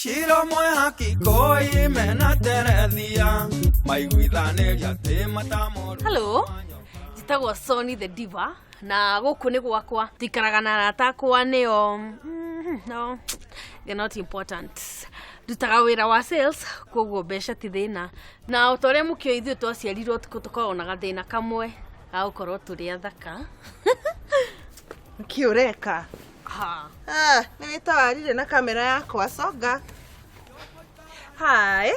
Ciro mwehaki koi mena terethia maiguithanĩria atĩ matamũrũ. Hello, njĩtagwo Sony the Diva na gũkũ nĩ gwakwa. Tũikaraga na arata akwa nĩo no, they're not important. Ndutaga wĩra wa sales koguo mbeca ti thĩna. Na o ta ũrĩa mũkĩũĩ ithuĩ twaciarirwo ũtukũ tũkoragwo na gathĩna kamwe ga gũkorwo tũrĩ athaka. Nĩkĩ ũreka? Ha. Ah, nĩ wĩtawarire na kamera yakwa songa. Hi,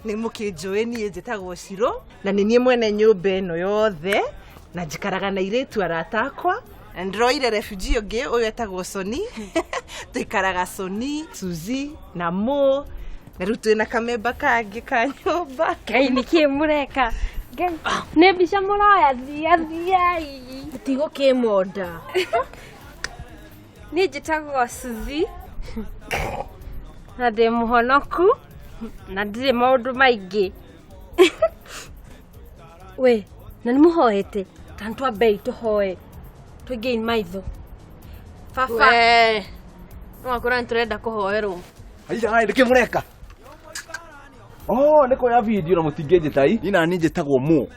nĩ mũkĩnjũĩ niĩ njĩtagwo Ciro na nĩ niĩ mwene nyũmba ĩno yothe na njikaraga na airĩtu arata akwa na ndĩroire refugee ũngĩ ũyũ etagwo Soni. Tũikaraga Soni, Suzy na Mo na rĩu twĩna kamemba kangĩ ka nyũmba. Ngai nĩ kĩ mũreka? Ngai nĩ mbica mũroya thia thiai. Tigũkĩmonda. Niĩ njĩtagwo Suzy na ndĩ mũhonoku na ndirĩ maũndũ maingĩ. We na nĩ mũhoete ta nĩ twambei tũhoe tũingĩi maitho. Baba. We, no wakora nĩ tũrenda kũhoerwo. Aiya, nĩ kĩ mũreka? Oh, nĩ kuoya video na mũtingĩnjĩta i. Niĩ nani njĩtagwo Mo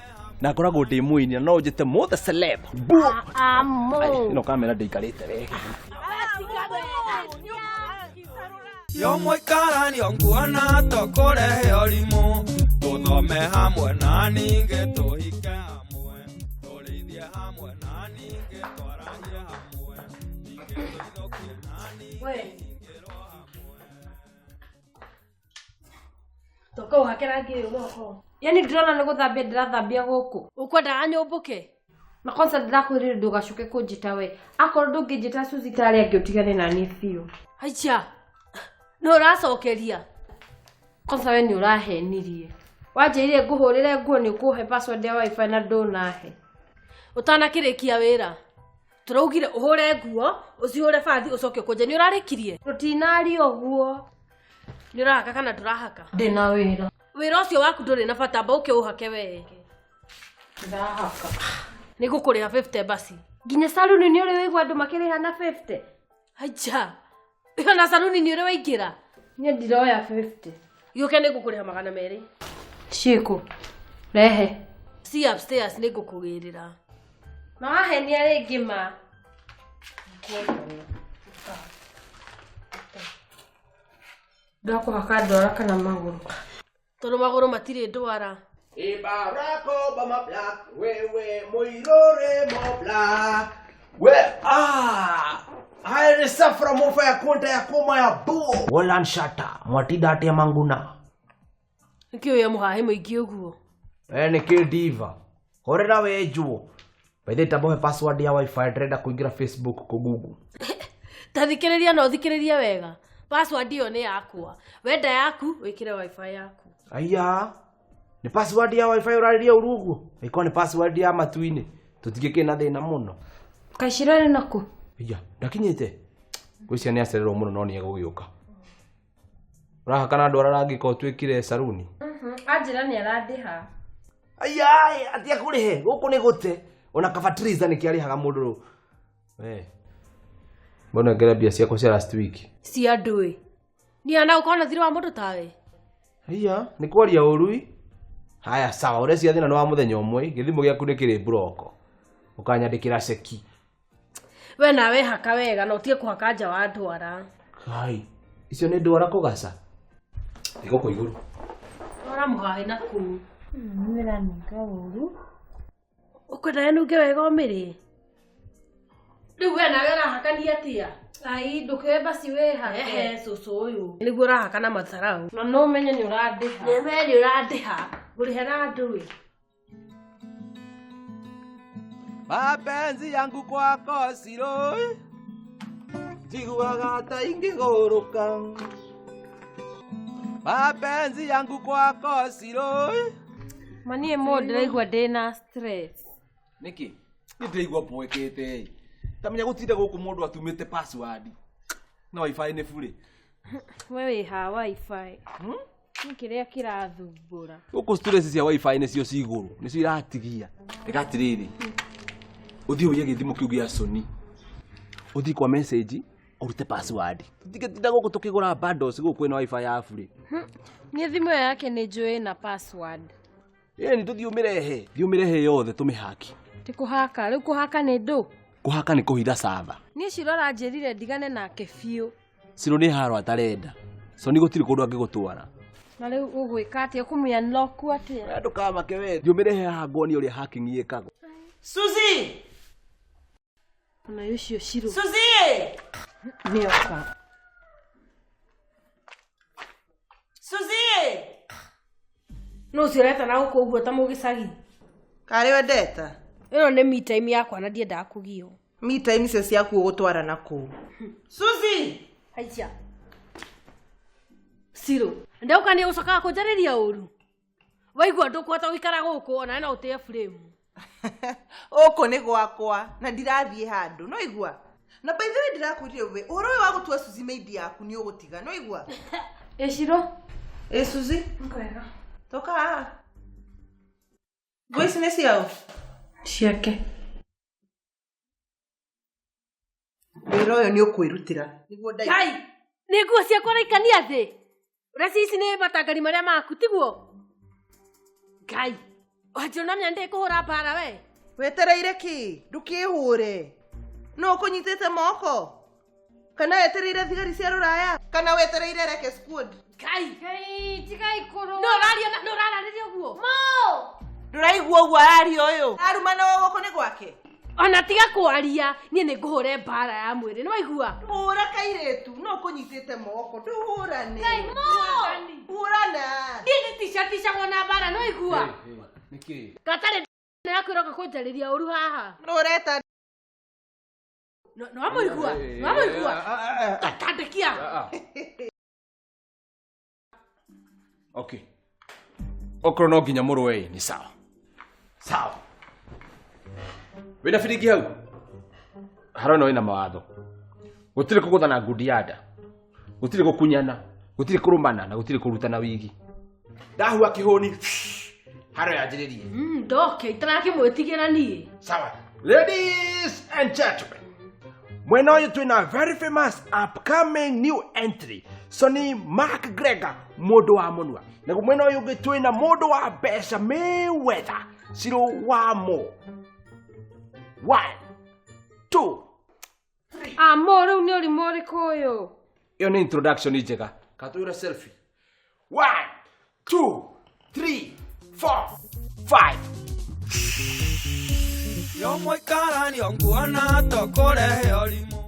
na ngoragwo ndĩ mũini na no njĩte Mo the celeb. Bo. Amo. Ĩno kamera ndĩikarĩte wega. Yo mũikaranio nguona tũkũrehe ũrimũ tũthome hamwe na ningĩ tũhike hamwe tũrĩithie hamwe na ningĩ twaranie hamwe ningĩ tũinũkie na ningĩ We. tũingĩrwo hamwe. Toka ũhake rangi ũyũ moko. Yani ndĩrona nĩ gũthambia ndĩrathambia gũkũ. Ũkwendaga nyũmbũke? Na kwanza ndĩrakwĩrire ndũgacoke kũnjĩta we. Akorwo ndũngĩnjĩta Suzy ta arĩa angĩ ũtigane na niĩ biũ. Aicha. Nĩ ũracokeria. Kwanza we nĩ ũrahenirie. Wanjĩrire ngũhũrĩre nguo nĩ ũkũhe password ya wifi na ndũnahe. Ũtanakĩrĩkia wĩra. Tũraugire ũhũre nguo, ũcihũre bathi ũcoke ũkũnje. Nĩ ũrarĩkirie? Tũtinaria ũguo. Nĩ ũrahaka kana ndũrahaka? Ndĩna wĩra. Wĩra ũcio waku ndũrĩ na bata, amba ũke ũhake we. Ndĩrahaka. Nĩ ngũkũrĩha 50 basi. Nginya saruni nĩ ũrĩ waigua andũ makĩrĩha na 50? Aicha. Ona saruni nĩ ũrĩ waingĩra? Niĩ ndiroya 50. Gĩũke nĩ ngũkũrĩha 200. Ciĩkũ? Rehe. See upstairs nĩ ngũkũgĩrĩra. Na wahenia rĩngĩ ma. Ndakũhaka ndwara kana magũrũ. Tondũ magũrũ matirĩ ndwara. E Barack Obama black, wewe mũirũrĩ mo black. We ah, Haere safra mofa ya konta ya koma ya bo. Wolan shata, mwatida atia manguna. Nĩkĩ ũyũ mũhahe mũingĩ ũguo? We nĩ kĩ diva. Horera wenjwo. By the way, tambohe password ya wifi ndĩrenda kũingĩra Facebook kũ Google. Ta thikĩrĩria na ũthikĩrĩrie wega. Password ĩyo nĩ yakwa. Wenda yaku wĩkĩre wifi yaku. Aiya, nĩ password ya wifi ũrarĩria ũru ũguo? Ĩkorwo nĩ password ya matu-inĩ. Tũtingĩkĩ na thĩna mũno. Kaicira arĩ nakũ? Aiya, ndakinyĩte. Ngwĩciria nĩ acererwo mũno no nĩ egũgĩũka. Ũrahaka na ndwara rangi ko twĩkire saruni? Anjĩra nĩ arandĩha. Aiya, atia kũrĩhe, gũkũ nĩ gũte. Ona kabatiriza nĩ kĩarĩhaga mũndũ rũ. We. Mbona ngere mbia ciakwa cia last week? Cia ndũĩ. Niĩ ana ũkorwo na thirĩ wa mũndũ tawe. Aiya, nĩ kwaria ũru ĩ. Haya sawa, ũrecia thĩna nĩ wa mũthenya ũmwe, gĩthimo gĩaku nĩ kĩrĩ mburoko. Ũkanyandĩkĩra ceki. We nawe haka wega na ũtige kũhaka nja wa ndwara. Kai, icio nĩ ndwara kũgaca. Nĩ gũkũ igũrũ. Ndwara mũhahe na kũu. Nĩranunga ũru. Ũkwenda ĩnunge wega ũmĩrĩe? Rĩu we nawe ũrahakania atĩa? Ai, ndũkĩoe basi wĩhake. Ehe, cũcũ ũyũ. Nĩguo ũrahaka na matarau. Na no ũmenye nĩ ũrandĩha. Nĩmenye nĩ ũrandĩha. Ngũrĩha na ndũĩ. Mapenzi yangu kwako Siro, njiguaga ta ingĩgũrũka. Mapenzi yangu kwako Siro. Ma niĩ mo ndĩraigua ndĩna stress. Nĩkĩ? Nĩ ndĩraigua mboekete. Tamenya gũtinda gũkũ mũndũ atumĩte password. Na wifi nĩ burĩ. We wĩ ha wifi? Nĩ kĩrĩa kĩrathumbũra. Gũkũ stress cia wifi nĩcio ci igũrũ, nĩcio iratigia. Reka atĩrĩrĩ, ũthiĩ ũiye gĩthimo kĩu gĩa Sony. Ũthiĩ kwa message, Ũrute password. Tũtingĩtinda gũkũ tũkĩgũra bundles gũkũ ĩno wifi ya free. Niĩ thimũ ĩyo yake nĩ njũĩ na password. Ĩni tũthiĩ ũmĩrehe. Thiĩ ũmĩrehe yothe tũmĩhaki. Ti kũhaka, rĩu kũhaka nĩ ndũ. Kũhaka nĩ kũhitha server. Niĩ Ciro aranjĩrire ndigane nake biũ. Ciro nĩ haro atarenda. Soni gũtirĩ kũndũ angĩgũtwara. Na rĩu ũgwĩka atĩa? Ũkũmĩ unlock atĩa? We ndũkamake we. Thiĩ ũmĩrehe haha nguonie ũrĩa hacking ĩkagwo. Suzy! Ona ũcio Ciro. Suzy! Nĩoka. Suzy! No ũcio ũretana gũkũ ũguo ta mũgĩcagi. Karĩ wendeta? Ĩno nĩ me time yakwa na ndiendaga kũgio. Me time icio ciaku ũgũtwara na kũu. Suzy! Haicha. Ciro, ndauka nĩ ũcokaga kũnjarĩria ũru. Waigua ndũkũhota gũikara gũkũ ona no ũtĩe frame. Ũkũ nĩ gwakwa na ndirathiĩ handũ, no igua? Na by the way ndĩrakwĩrire we, ũhoro ũyũ wa gũtua Suzy maid yaku nĩ ũgũtiga, no igua? Ĩ Ciro? Ĩ Suzy? Kwega. Toka haha. Nguo ici nĩ ciao? Ciake. Wĩra ũyũ nĩ ũkwĩrutĩra. Nĩguo ndai. Ngai, nĩ nguo ciakwa ũraikania thĩ. Ũreci ici nĩ matangari marĩa maku tiguo? Ngai, wanjĩra na ndĩ kũhũra mbara we. Wetereire kĩ? Ndũkĩhũre. No ũkũnyitĩte moko? Kana wetereire thigari cia rũraya? Kana wetereire Reke squad? Ngai. Ngai, tigai kũrũa. No ũraria no ũraranĩria ũguo? Mo! Ndũraigua ũguo araria ũyũ? Arumana wa guoko nĩ gwake? Ona tiga kwaria, niĩ nĩ ngũhũre mbara ya mwĩrĩ, nĩ waigua? Hũra kairĩtu, no ũkũnyitĩte moko, ndũhũrane. Ngai, mo! Hũrana. Niĩ nĩ tica-ticagwo na mbara, nĩ waigua? Nĩkĩ? Gatarĩ nĩrakwĩra ũka kũnjarĩria ũru haha. No ũreta No wamũigua? No wamũigua? Gatandekia. Okay. Okorwo no nginya mũrũe nĩ sawa. Sawa. Wĩna biringi hau? Haro ĩno ĩna mawatho. Gũtirĩ kũgũthana ngundi ya nda. Gũtirĩ gũkunyana, gũtirĩ kũrũmana na gũtirĩ kũrutana wigi. Ndahua kĩhũni. Haro yanjĩrĩrie. Ndoke itarakĩmwĩtigĩra niĩ. Sawa. Ladies and gentlemen, mwena ũyũ twĩna very famous upcoming new entry Sonny Mark Gregor mũndũ wa mũnua. Naguo mwena ũyũ ũngĩ twĩna mũndũ wa mbeca Mayweather Ciro wa Mo. 1 2 3. Ah, Mo rĩu nĩ ũrimũ ũrĩkũ ũyũ? Ĩyo nĩ introduction njega. Katũra selfie. 1 2 3 4 5. Yo mũikarani nguona tũkũrehe ũrimũ.